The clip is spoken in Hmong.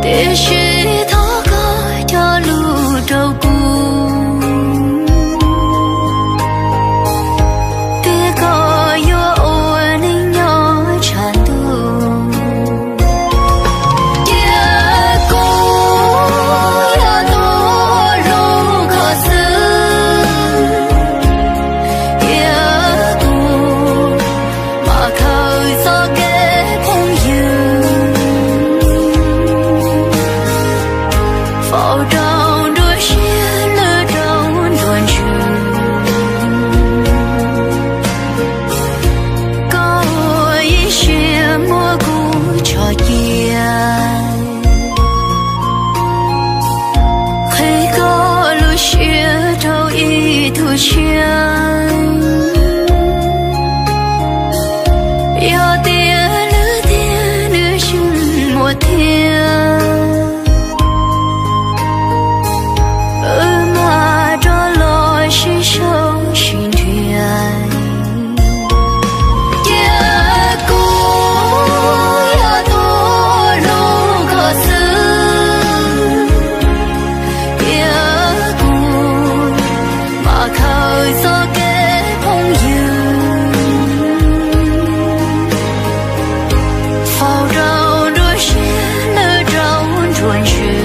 Tiam sis thov koj cog lus rau kuv, tias koj yuav ua neej nyob tshav ntuj. Cia kuv yog tus ua lus koj xwb, cia kuv mam khaws txoj kev phooj ywg faus rau nruab siab lwj rau nruab ntsws. Koj ua ib siab muab kuv tso cia, qhia koj lub siab rau ib tug tshiab. Yog tias nws tiag nws yeej muaj thiab, wb mam rov los sib sau sib nrhiav. Cia kuv yog tus ua lus koj xwb, cia kuv mam khaws txoj kev phooj ywg faus rau nruab siab lwj rau nruab ntsws.